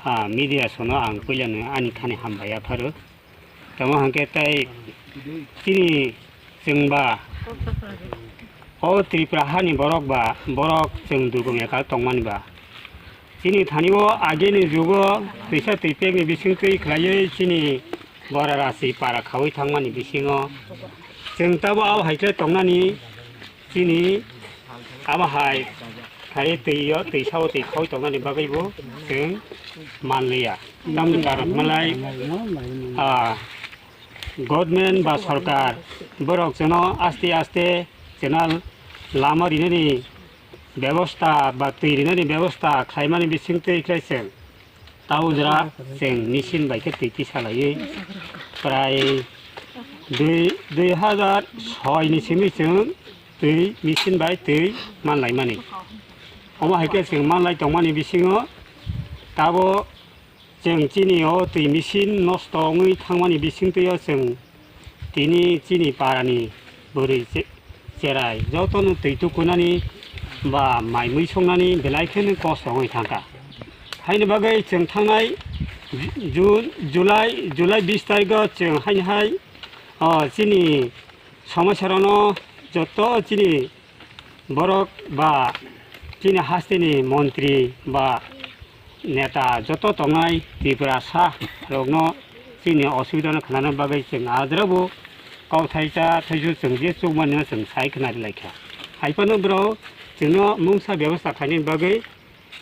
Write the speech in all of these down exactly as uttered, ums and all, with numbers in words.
Ah, media sono ang puilano ani thani hambai yapharo. Tamo hwnkhe tei chini chwngba o Tripura hani borok ba borok chwng dugum ekal tongmani ba. Chini thani o agini jugo twisa twipekni bisingtwi khlaiwi chini bora rasi para khaui thangmani bisingo chwng tabo abo hai khe tongnani. Chini abo hai khai twi o twi sao twi khoi tongmani bagwi bo chwng manliya. Tamni karon malai, ah, government ba sorkar borok chwngno aste aste chwngno lama rinani bebosta ba twi rinani bebosta khlaimani bisingtwi khlai chwng. Tau jora chwng machine bai khe twi tisalaiwi prai dui, dui hazar soi ni simi chwng twi machine bai twi manlaimani. Omo hai khe chwng manlai tongmani bisingo tabo chwng chini o twi machine nosto wngwi thangmani bisingtwi o chwng tini chini parani bwrwi che-, cherai jotono twi tukunani ba mai mui songnani belai kheno kosto wngwi thangkha. Haini bagwi chwng thangnai Ju-, June, July, July bis tarigo chwng haini hai, o, chini somosyarokno joto chini borok ba chini hasteni montri ba neta joto tongnai Tiprasa rokno chini osubidano khnana bagwi chwng ajrabo kauthai cha thaisu chwng je chukmani no chwng sai khnari laikha. Hai phano borok chwngno mungsa bebosta khainani bagwi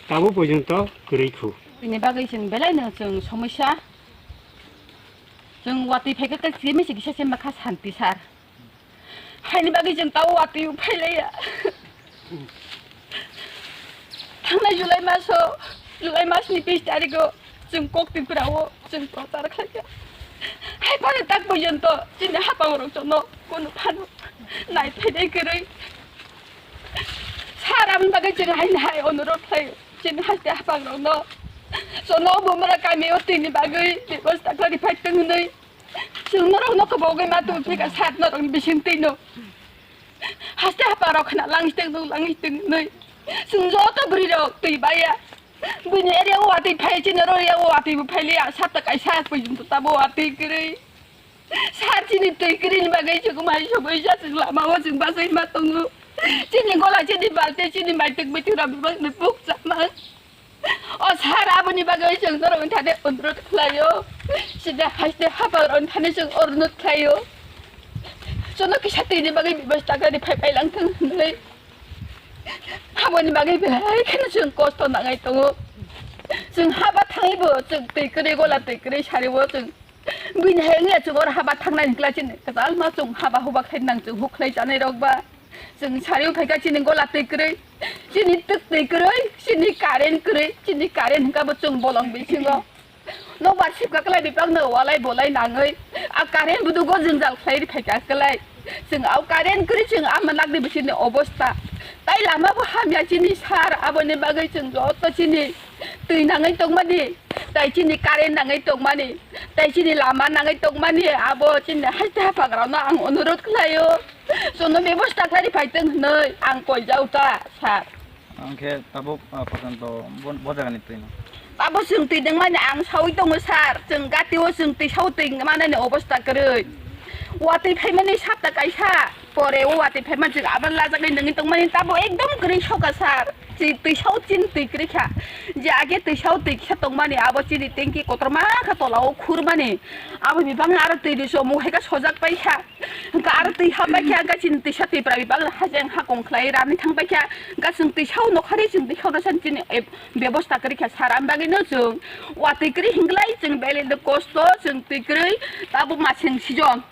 tabuk porjonto kwrwi khu. Bini bagwi chwng belai no chwng somosya. Chwng watwi phaikha khe chini se kisa se makha santi sar. Haini bagwi chwng tao watwi phailaiya. Thangnai July maso, July masni bis tarigo chwng kok Tripura o chwng prochar khlaikha. Hai phano tak porjonto chini hapang rok chwngno kunu phano nai phainai kwrwi. Sir, aboni bagwi chwng haini hai onurodh khlaio chini haste hapang rokno. Chwngno bumra kami o twini bagwi bebosta khlai phai tong hwnwi. Chwng norok no kobogwi ma tong phika sat norok ni bising twi no. Haste hapang rok khna lang teng tong lang teng noi. Chwng joto bwrwi rok twi baya. Bini area o watwi phai chini ro area o watwi bo phai liya sat ta kaisa pui jum ta bo watwi kwrwi. Sat chini twi kwrwi ni bagwi chwng mai sogwi sa chwng lama o chwng bachai ma tongo. Chini gola chini balte chini mai twi bwtwi rok bwbak ni buk chama. O sir, aboni bagwi chwng norok thani onurodh khlaio. Sida haste hapang rok thani chwng onurodh khlaio. Chwngno kisa twini bagwi bebosta khlai phai phai lang thang hwnwi. Aboni bagwi belai kheno chwng kosto nangai tongo. Chwng haba thangwi bo chwng twi kwrwi gola twi kwrwi sari o chwng. Bini hai wngya chwng oro haba thangnai hwnkla chini kwtal ma chwng haba huba khlai nang chwng huk khlai chanai rok ba. Chwng sari o phaikha chini gola twi kwrwi, chini twk twi kwrwi, chini current kwrwi, chini current hwnkha bo chwng bolong bisingo. Nokbar sibka kwlai bipang no walai bolai nangwi. A current budugo jwngjal khlai ri phaikha kwlai. Chwng au current kwrwi chwng ama nagni bisini obosta. Tai lama bo hamya chini sir, aboni bagwi chwng joto chini twi nangwi tongmani, tai chini current nangwi tongmani, tai chini lama nangwi tongmani, abo chini haste hapang rokno ang onurodh khlaio. Chwngno bebosta khlai ri phai tong hwnwi ang koi jao ta sir. Ang khe tabuk, ah, porjonto bo, bo jagani twi no. Abo chwng twi nangmani ang saui tongo sir, chwng gati o chwng twi sao twi manani obosta kwrwi. Watwi phaimani sapta kaisa pore o watwi phaiman chwng abra lajagwi nangwi tongmani tabo ekdom kwrwi soka sir. Chi twi sao chin twi kwrwi kha. Je age twi sao twi kisa tongmani abo chini tanki kotorma kha tola o khurmani. Abo bibang aro twi ri chomo hai kha sojak pai kha. Hwnkha aro twi ha paikha, hwnkha chini twisa twipra bibak hajeng hakong khlai rani thang paikha, hwnkha chwng twisao nokharwi chwng twisao rwsa chini, eh, bebosta kwrwi kha sir, am bagwino chwng watwi kwrwi hinglai chwng belai no kosto chwng twi kwrwi tabuk masing season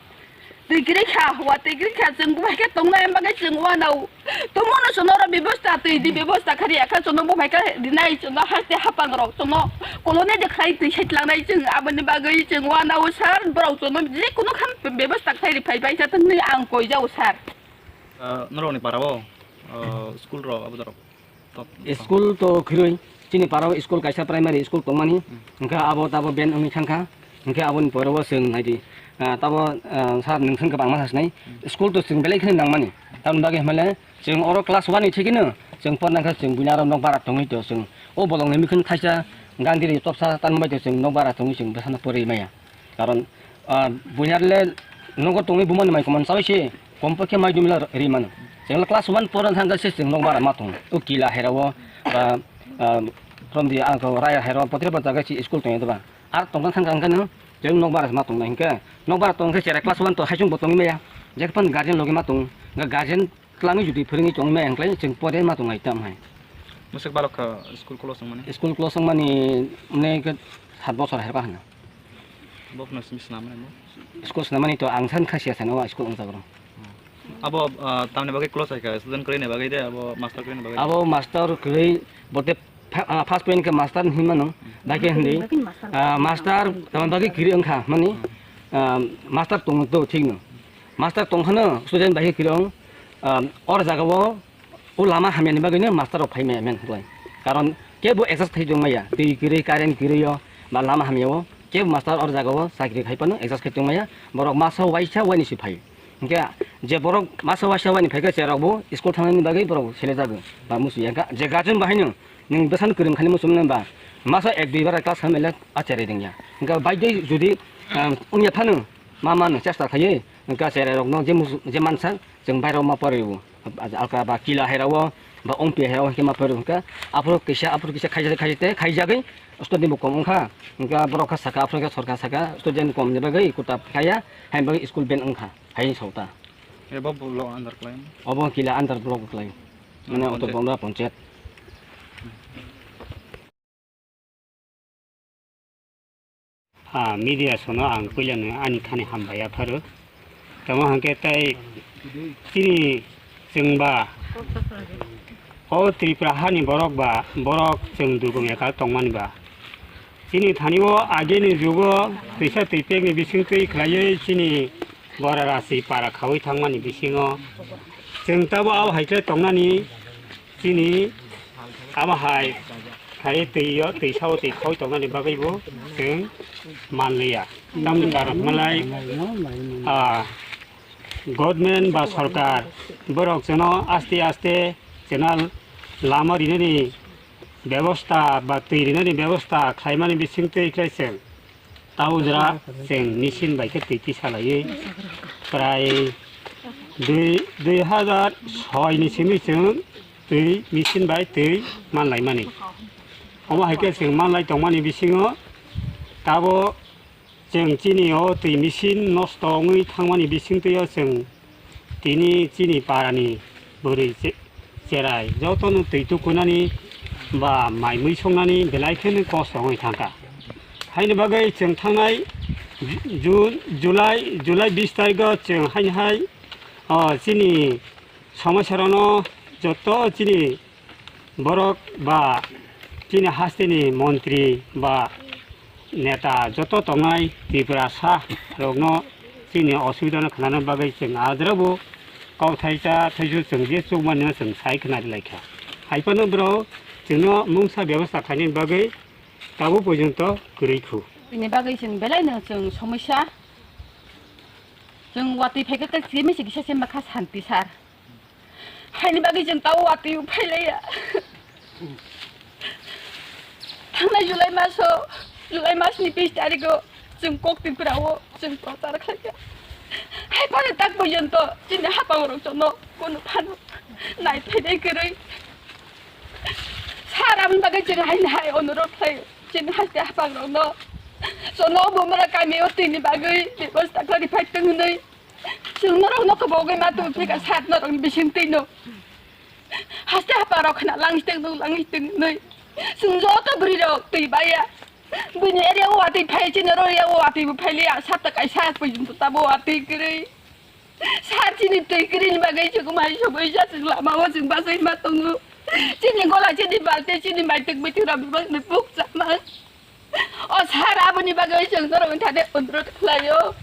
twi kwrwi kha watwi kwrwi kha chwng bubaikhe tongnai am bagwi chwng uanao. Tomono chwngno oro bebosta twi di bebosta kha riya kha chwngno bo phaikha rinai chwngno haste hapang rok chwngno koloni de khlai twi sai tlangnai chwng aboni bagwi chwng uanao sir borok chwngno je kono khan bebosta khlai ri phai bai cha thangni ang koi jao sir. Ah, norokni para o, ah, school rok abo dorok. School to khirui chini para o school kaisa primary school tongmani hwnkha abo tabo ban wngwi thangkha. Hwnkhe aboni pore o chwng naidi, ah, tabo, ah, sir, nwng thang kwbangma sa sinai. School to chwng belai kheno nangmani. Tamoni bagwi hwnmale chwng oro class one ni thikino chwng porna khe chwng buini aro nok bara tongwi to chwng o bolong ni mikhin thaisa Gandhi ri topsa tan bai to chwng nokbar tongwi chwng bwsano pori maya. Karon, ah, buinar le nogo tongwi bumani mai komon sawi se kompokhe mai dumila ri mano. Chwng le class one pora thangka se chwng nokbar ma tong. O kila herao, ah, ah, from the, ah, ko raya herao potre potre jaga si school tong ba. Ar tongkha thangkha hwnkhe no chwng nokbar ma tong nai hwnkhe. Nokbar tong khe cherai class one to haisung bo tongwi maya. Jekpan guardian logi ma tong. Ga guardian Twlangwi jodi phwrwngwi tongwi maya hwnkhe chwng pore ma tongnai tamo hai. Mwswk balok kha school close wngmani? School close wngmani mne khe sat bochor herba hwno. Bo phano simi swnamani bo? School swnamani to ang san kha sia sano school wngjago. Abo, ah, tamni bagwi close hai kha, student kwrwini bagwi de, abo master kwrwini bagwi de? Abo master kwrwi bote pha-, ah, first point khe master hinmano, bai khe hindi, ah, master tamni bagwi kwrwi wngkha mani, ah, master tong to thikno. Master tongkhano student bai khe kwrwi wng, ah, or jagao O lama hamyani bagwino master rok phai maya men hwlai. Karon kebo adjust khai tong maya, twi kwrwi, current kwrwi o, ba lama hamya o, kebo master or jaga o chakri khai phano adjust khai tong maya, borok masa waisa waini si phai. Hwnkhe je borok masa waisa waini phai khe cherok bo school thangnani bagwi borok sele jago ba musu ya. Ga-, je guardian bahai no nwng bwsano kwrwng khani musu mano ba masa ek dui bara class hamya le a cherai rwngya. Hwnkhe baidoi jodi, ah, wngya phano ma mano chesta khaiwi hwnkhe cherai rokno je musu, je mansa chwng bairok ma pori o. Alka ba kila hai rao, ba ongpi hai rao hwnkhe ma phai rw hwnkhe, aphuru kisa, aphuru kisa khaijak, khaijak, khaijagwi student bo kom wngkha, hwnkhe borok kha saka, aphuru khe sorkar saka, student kom ni bagwi kuta kaya, hai bagwi school ban wngkha, hai sota. Ebo block under klai? Obo kila under block klai, mane Panchayat. Oto Bomra Panchayat. Ah, media sono ang puilano ani thani hambai yapharo. Tamo hwnkhe tei chini chwngba o Tripura hani borok ba borok chwng dugum ekal tongmani ba. Chini thani o ageni jugo twisa twipekni bisingtwi khlaiwi chini bora rasi para khaui thangmani bisingo chwng tabo abo hai khe tongnani. Chini abo hai khai twi o, twi sao twi khoi tongnani bagwi bo chwng manliya. Tamni karon malai, ah, government ba sorkar borok chwngno aste aste chwngno lama rinani bebosta ba twi rinani bebosta khlaimani bisingtwi khlai chwng Tau jora chwng machine bai khe twi tisa laiwi prai dui, dui hajar soi ni simi chwng twi machine bai twi manlaimani. Omo hai khe chwng manlai tongmani bisingo tabo chwng chini o twi machine nosto wngwi thangmani bisingtwi o chwng Tini chini parani bwrwi che-, cherai jotono twi tukunani ba mai mui songnani belai kheno kosto wngwi thangkha. Haini bagwi chwng thangnai Ju-, June, July, July bis tarikgo chwng haini hai, o, chini somoisarokno joto chini Borok ba chini hasteni montri ba neta joto tongnai Tiprasa rokno chini osubidano khnana bagwi chwng ajrabo kauthai cha thaisu chwng je chukmani chwng sai khna ri laikha. Haiphano borok chwngno mungsa bebostha khainani bagwi tabuk porjonto kwrwi khu. Bini bagwi chwng belaino chwng somosya. Chwng watwi phaikhe tei simi se kisa se makha santi sar. Haini bagwi chwng tao watwi phailaiya. Thangnai July maso, July masni bis tarigo chwng kok Tripura o chwng prochar khlaikha. Hai phano tak porjonto chini hapang rok chwngno kunu phano nai phainai kwrwi. Sir, aboni bagwi chwng haini hai onurodh khlai chini haste hapang rokno. Chwngno bo mura kami o twini bagwi bebosta khlai phai tong hwnwi. Chwng norok no kwbogwi ma tong phika sat norok ni bising twi no. Haste hapang rok khna lang teng nung lang teng nui. Chwng joto bwrwi rok twi baya. Buini area o watwi phai chini oro area o watwi bo phai liya sat ta kaisa poi tabo watwi kwrwi. Sat chini twi kwrwi ni bagwi chwng mai sogwi ja chwng lama o chwng bachai ma tongo. Chini gola chini balte chini mai twi bwtwi rok bibak ni buk chama. O sir, aboni bagwi chwng norok thani onurodh khlaio.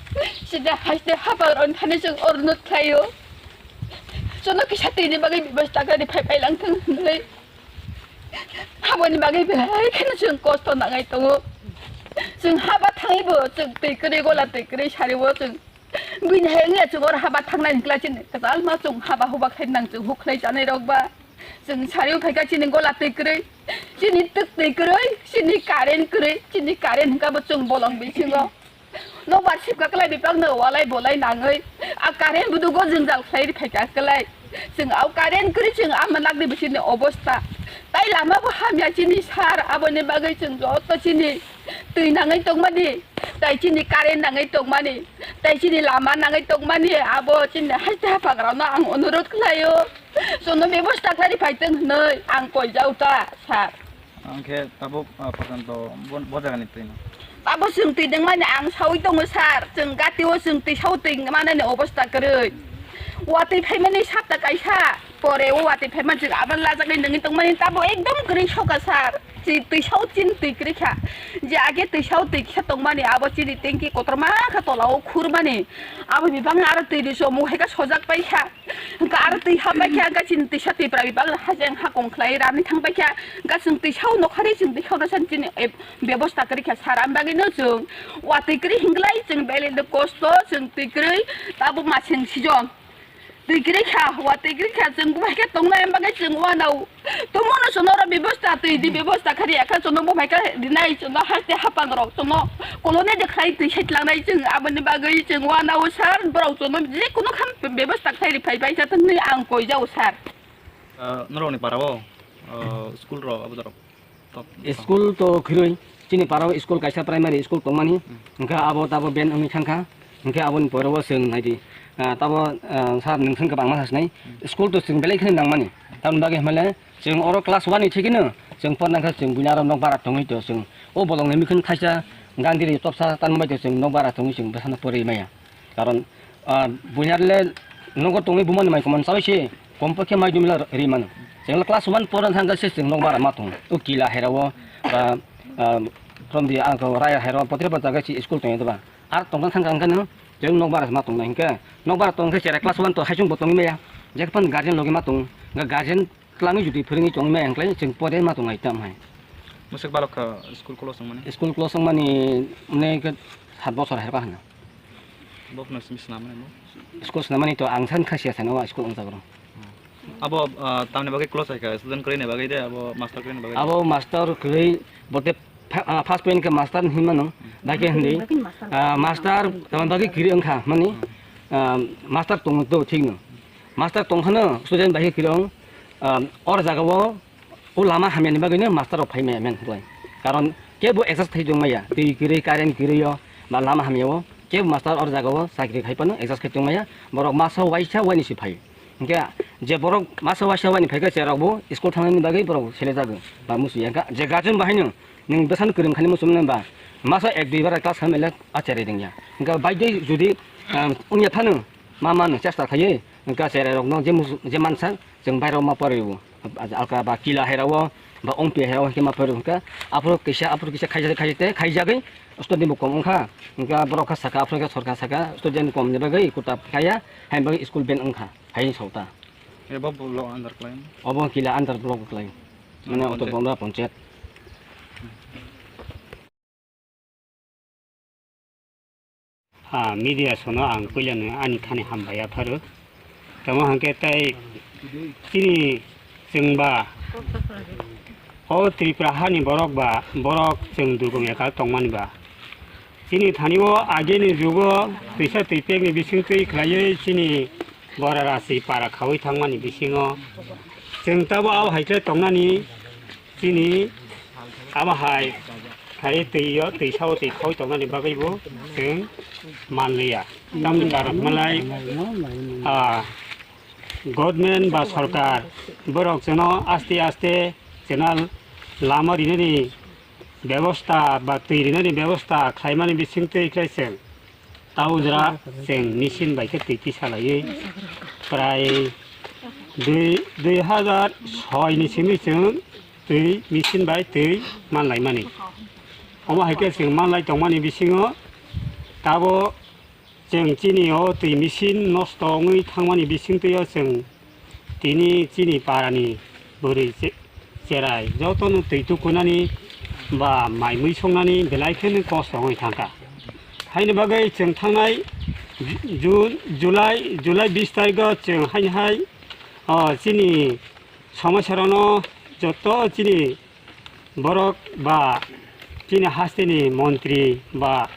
Sida haste hapang rok thani chwng onurodh khlaio. Chwngno kisa tini bagwi bebostha khlai phai phai lang thang hwnwi. Aboni bagwi belai kheno chwng kosto nangai tongo. Chwng haba thangwi bo chwng twi kwrwi gola twi kwrwi sari o chwng. Bini hai wngya chwng oro haba thangnai hwnkhe chini kwtal ma chwng haba huba khlai nang chwng huk khlai chanai rok ba. Chwng sari o phaikha chini gola twi kwrwi, chini twk twi kwrwi, chini current kwrwi, chini current hwnkha bo chwng bolong bisingo. Nokbar sibka kwlai bipang no walai bolai nangwi a current budugo jwngjal khlai rwphaikha kwlai. Chwng a current kwrwi chwng ama nagdi bisini obostha. Tai lama bo hamya chini sir, aboni bagwi chwng joto chini twi nangwi tongmani, tai chini current nangwi tongmani, tai chini lama nangwi tongmani, abo chini haste haphang rokno ang onurot khlaio. Chwngno bebosta khlai rwphai tong hwnwi ang koijao ta sir. Ang khe tabuk, ah, phasan to bo, bo jagani twi no. Abo chwng twi dengmani ang saui tongo sir. Chwng gati o chwng twi sao twi manani obostha kwrwi. Watwi phaimani sapta kaisa pore o watwi phaiman chwng abra lajagwi nangwi tongmani tabo ekdom kwrwi soka sir. Chi twi sao chin twi kwrwi kha. Je age twi sao twi kisa tongmani abo chini tanki kotorma kha tola o khurmani. Abo bibang aro twi ri chomo hai kha sojak pai kha. Hwnkha aro twi ha pai kha, hwnkha chini twisa twipra bibak hajeng hakong khlai rani thang pai kha, hwnkha chwng twisao nokharwi chwng twisao no san chini, eh, bebosta kwrwi kha sir, am bagwi no chwng watwi kwrwi hinglai chwng belai no kosto chwng twi kwrwi tabo masing sijon twi kwrwi kha, watwi kwrwi kha chwng buphai khe tongnai am bagwi chwng uanao. Tomono chwngno oro bebosta twi di bebosta kha riya kha chwngno bo phaikha rinai chwngno haste hapang rok chwngno koloni de khlai twi sai tlangnai chwng aboni bagwi chwng uanao sir borok chwngno je kono kha bebosta khlai ri phai bai kha thwngwi ang koijao sir. Ah, norokni parao, ah, school rok abo dorok? School to khirwi chini parao school kaisa primary school tongmani hwnkha abo tabo ban wngwi thangkha hwnkhe aboni pore o chwng naidi, ah, tabo, ah, sir nwng thang kwbangma sa sinai school to chwng belai kheno nangmani tamni bagwi hwnmale. Chwng oro class one ni thikino chwng porna khe chwng buini aro nok bara tongwi to chwng o bolongni mikhin thaisa gandiri topsa tanbai to chwng nok bara tongwi chwng bwsano pori maya. Karon, ah, buini arle nogo tongwi bumani mai komon chawi se kompokhe mai dumila ri mano. Chwng class one porna thangkhe se chwng nok bara ma tong. O kila herao ba, ah, from the, ah, raya herao potre potre jaga se school tongya doba. Ar tongna thangkha hwnkhe no chwng nok bara ma tongnai hwnkhe nok bara tongkhe cherai class one to haisung bo tongwi maya. Jekphano guardian logi ma tong. Guardian Twlangwi jodi phwrwngwi tongwi maya hwnkhe chwng pore ma tongnai tamo hai. Mwswk balok kha school close wngmani? School close wngmani mwnwi khe sat bochor herkha hwno. Bo phano simi swnamani bo? School swnamani to ang san kha siya sano school wngjago. Abo, ah, tamni bagwi close hai kha, student kwrwini bagwi de abo master kwrwini bagwi de? Abo master kwrwi bote pha-, ah, first point khe master hinwi mano. Bai khe hindi, ah, master tamni bagwi kwrwi wngkha mani, ah, master tong do thikno. Master tongkhano student bai khe kwrwi wng, ah, or jagao O lama hamyani bagwino master rok phai maya men hwnkhe. Karon kebo adjust khai tong maya. Twi kwrwi, current kwrwi o ba lama hamya o kebo master or jaga o chakri khai phano adjust khai tong maya. Borok masa waisa waini se phai. Hwnkhe je borok masa waisa waini phai khe cherok bo school thangnani bagwi borok sele jago ba musu ya. Ga-, je guardian bahai no nwng bwsano kwrwng khani musu mano ba masa ek dui bara class hamya le a cherai rwngya. Hwnkhe baidoi jodi, um, wngya phano ma mano chesta khaiwi hwnkhe cherai rokno je musu, je mansa chwng bairok ma poriwo. Alka ba kila hai rao, ba ongpi hai rao hwnkhe ma phai rw hwnkhe, aphuru kisa, aphuru kisa khaijak, khaijak, khaijagwi student bo kom wngkha, hwnkhe borok kha saka, aphuru khe sorkar saka, student kom ni bagwi kuta kaya, haini bagwi school ban wngkha, hai sota. Ebo bo lo under klai. Obo kila under block klai. Mane oto Panchayat. Bomra Panchayat. Ah, media sono ang puilano ani thani hambai yapharo. Tamo hwnkhe tei chini chwngba o Tripura hani borok ba borok chwng dugum ekal tongmani ba. Chini thani o ageni jugo twisa twipekni bisingtwi khlaiwi chini bora rasi para khaui thangmani bisingo chwng tabo abo hai khe tongnani. Chini abo hai khai twi o twi sao twi khoi tongnani bagwi bo chwng manliya. Tamni karon malai, ah, government ba sorkar borok chwngno aste aste chwngno lama rinani bebosta ba twi rinani bebosta khlaimani bisingtwi khlai chwng Taujra chwng machine bai khe twi kisa laiwi prai dui, dui hazar soi ni simi chwng twi machine bai twi manlaimani. Omo hai khe chwng manlai tongmani bisingo tabo chwng chini o twi machine nosto wngwi thangmani bisingtwi o chwng Tini chini parani bwrwi che-, cherai jotono twi tukunani ba mai mui songnani belai kheno kosto wngwi thangkha. Haini bagwi chwng thangnai Ju-, June, July, July bis tarigo chwng haini hai, o, chini Somosya rokno joto chini borok ba chini hasteni montri ba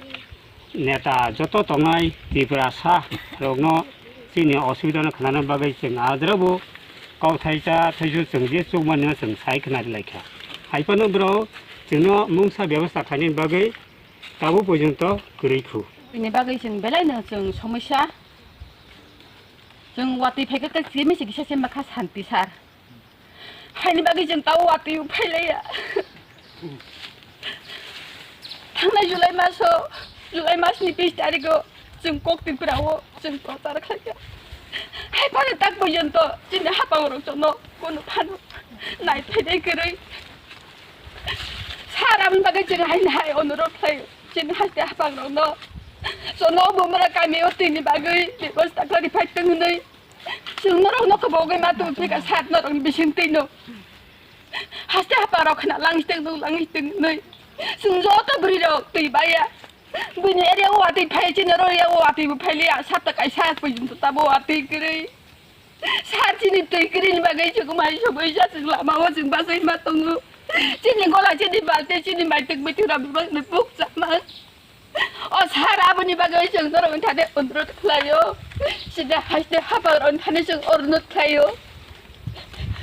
neta joto tongnai Tiprasa rokno chini osubida no khnana bagwi chwng ajrabo kauthai cha thaisu chwng je chukmani no chwng sai khna lai kha. Hai phano bro chwngno mungsa byabostha khainani bagwi tabuk porjonto kwrwi khu. Bini bagwi chwng belai no chwng somosya. Chwng watwi phaikha khe simi se kisa se makha santi sar. Haini bagwi chwng tao watwi phailaia. Thangnai July maso, July masni bis tarikgo chwng kok Tripurao chwng prochar khlaikha. Hai phano tak porjonto chini hapangrok chwngno kunu phano nai phainai kwrwi. Sar aboni bagwi chwng haini hai onurodh khlaio chini haste hapangrokno. Chwngno bumra kamio twini bagwi bebosta khlai phai tong hwnwi. Chwng norok nokho bogwi ma tong phika sat norokni bising twino. Haste hapa rok khna langsteng nung langsteng nui. Chwng joto bwrwi rok twi baya. Bini area o watwi phai chini oro area o watwi bo phai liya sat ta kaisa pojong to tabo watwi kwrwi. Sat chini twi kwrwi ni bagwi chwng mai sogwi sa chwng lama o chwng basai ma tongo. Chini gola chini balte chini maituk maituk rok bibak ni puk chama. O sar aboni bagwi chwng norok thani onurodh khlaio. Sida haste hapar on thani chwng onurodh khlaio.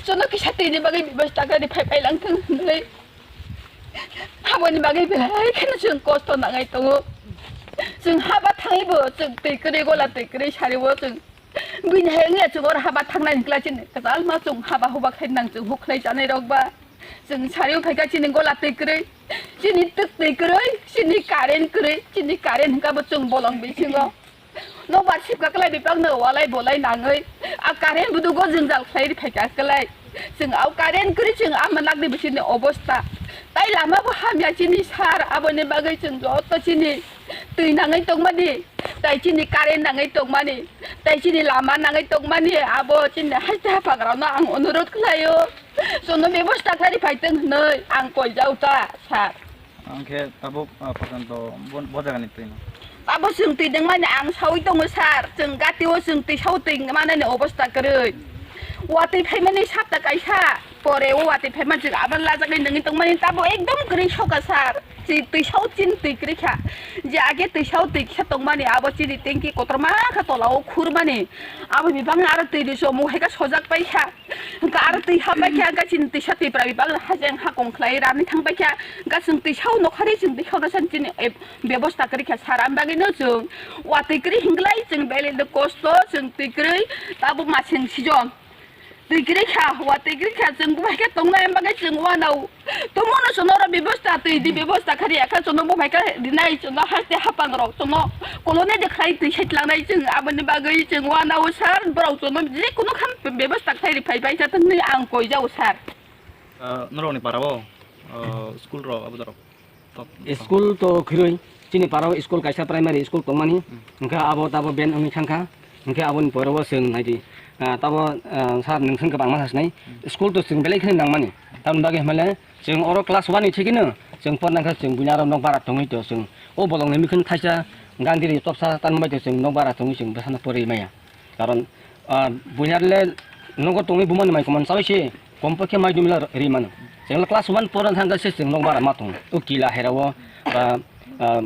Chwngno kisa twini bagwi bebostha khlai phai phai lang thung hwnwi. Aboni bagwi belai kheno chwng kosto nangai tongo. Chwng haba thangwi bo chwng twi kwrwi gola twi kwrwi sari o chwng Bini hai wngya chwng oro haba thangnai hwnkla chini kwtal ma chwng haba huba khai nang chwng huk khlai chanai rok ba. Chwng sari o phaikha chini gola twi kwrwi, chini twk twi kwrwi, chini current kwrwi, chini current hwnkha bo chwng bolong bisingo. Nokbar sibka kwlai bipang no walai bolai nangwi. A current budugo jwngjal khlai ri phaikha kwlai. Chwng au current kwrwi chwng ama nagdi bisini obostha. Tai lama bo hamya chini sar aboni bagwi chwng joto chini twi nangwi tongmani. Tai chini current nangwi tongmani, tai chini lama nangwi tongmani, abo chini haste haphagrokno ang onurodh khlaio. Chwngno bebosta khlai phai tong hwnwi ang koijao ta, sir. Ang khe tabuk, ah, porjonto bo, bo jagani twino. Abo chwng twi dengmani ang saui tongo, sir. Chwng gatio chwng twi sao twi manani obosta kwrwi. Watwi phaimani sapta kaisa, pore o watwi phaimani chwng abo lajagwi nangwi tongmani tabo ekdom kwrwi soka, sir. Chi twi sao chin twi kwrwi kha. Je age twi sao twi kisa tongmani abo chini tanki kotorma kha tola o khurmani. Abo bibang aro twi ni chomo hai kha sojak pai kha. Hwnkha aro twi ha pai kha, hwnkha chini twisa twipra bibang hajeng hakong khlai rani thang pai kha. Hwnkha chwng twi sao nokhari chwng twi sao no san chini, eh, bebosta kwrwi kha sara bagwi no chwng watwi kwrwi hinglai chwng belai no kosto chwng twi kwrwi tabo masing sijon. Twi kwrwi kha, wa twi kwrwi kha, chwng bo hai khe tongnai, abo khe chwng uanao. Tongmano chwngno oro bebosta twi di, bebosta kha riya kha, chwngno bo hai khe rinai, chwngno haste hapang rok, chwngno kolonai de khlai twi sai tlangnai, chwng aboni bagwi chwng uanao sir, borok chwngno je kunu khan bebosta khlai ri phai bai kha, tongni ang koi jao sir. Ah, norokni para o, ah, school rok abo dorok? School to khirui, chini parao school kaisa primary school tongmani, hwnkhe abo tabo ban wngwi thangkha, hwnkhe aboni pore o chwng naidi, ah, tabo, ah, sir nwng thang kwbangma hasnai, school to chwng belai kheno nangmani, tamoni bagwi hwnmale chwng oro class one ni thikino chwng porna khe chwng buini aro nok bara tongwi to chwng o bolongni mikhin thaisa Gandhiri topsa tanmai to chwng nok bara tongwi chwng bwsano porwi maya. Karon, ah, buiharle nogo tongwi bumani mai komon chawi se, kompor khe mai dumila ri mano. Chengla class one pora thangka se cheng nok bara ma tong. O kila herao, ba, ah,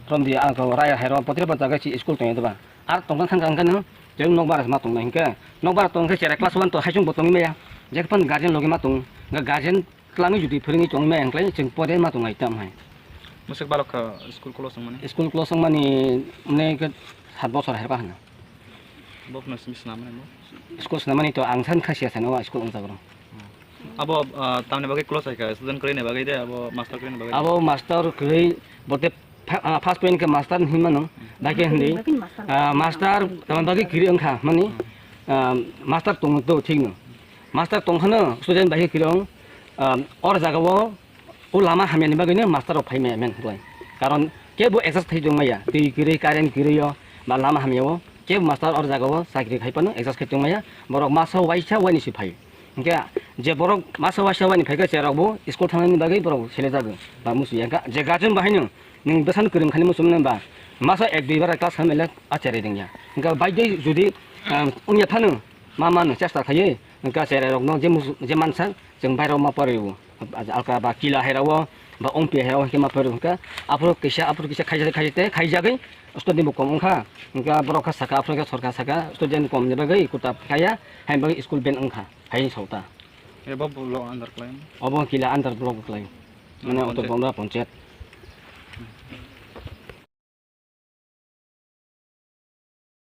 from the, ah, raya herao, potre pa jaga si school tong ba. Ar tongka thangka hwnkhe no, cheng nok bara ma tong hinkhe. Nok bara tong khe chera class one to haisung bo tongwi maya. Jekpan guardian logi ma tong. Ga guardian Twlangwi jodi phwrwngwi tongwi maya hwnkhe chwng pore ma tongnai tamo hai. Mwswk balok kha school close wngmani? School close wngmani mwnwi khe sat bosor hai ba hwno. Bo phano simi swnamani bo? School swnamani to ang san kha siya sano school wngjago. Abo, ah, tamni bagwi close hai kha, student kwrwini bagwi de, abo master kwrwini bagwi de? Abo master kwrwi bote pha-, ah, first point khe master hinmano, bai khe hindi, ah, master tamni bagwi kwrwi wngkha mani, ah, master tong to thikno. Master tongkhano student bai khe kwrwi wng, ah, or jagao O lama hamyani bagwino master rok phai maya men hwnkhe. Karon kebo adjust khai tong maya. Twi kwrwi, current kwrwi o, ba lama hamya o kebo master or jaga o chakri khai phano adjust khai tong maya. Borok masa waisa waini se phai. Hwnkhe je borok masa waisa waini phai khe cherok bo school thangnani bagwi borok sele jago. Ba musu ya ga-, je guardian bahai no nwng bwsano kwrwng khani musu mano ba masa ek dui bar class khamele a cherai rwngya. Hwnkhe bai dei jodi, ah, wngya phano ma mano chesta khaiwi Hwnkha cherai rokno je mus-, je mansa chwng bairok ma poriwo. Alka ba kila hai rao, ba ongpi hai rao hwnkhe ma poriwo hwnkha. Aphuru kisa, aphuru kisa khaijak, khaijak, khaijagwi student bo kom wngkha. Hwnkha borok kha saka, aphuru khe sorkar saka, student kom ni bagwi kuta khlaiya, hai bagwi school ban wngkha, hai sota. Ebo block under khlai. Obo kila under block khlai. Mane oto Panchayat. Bondra panchayat.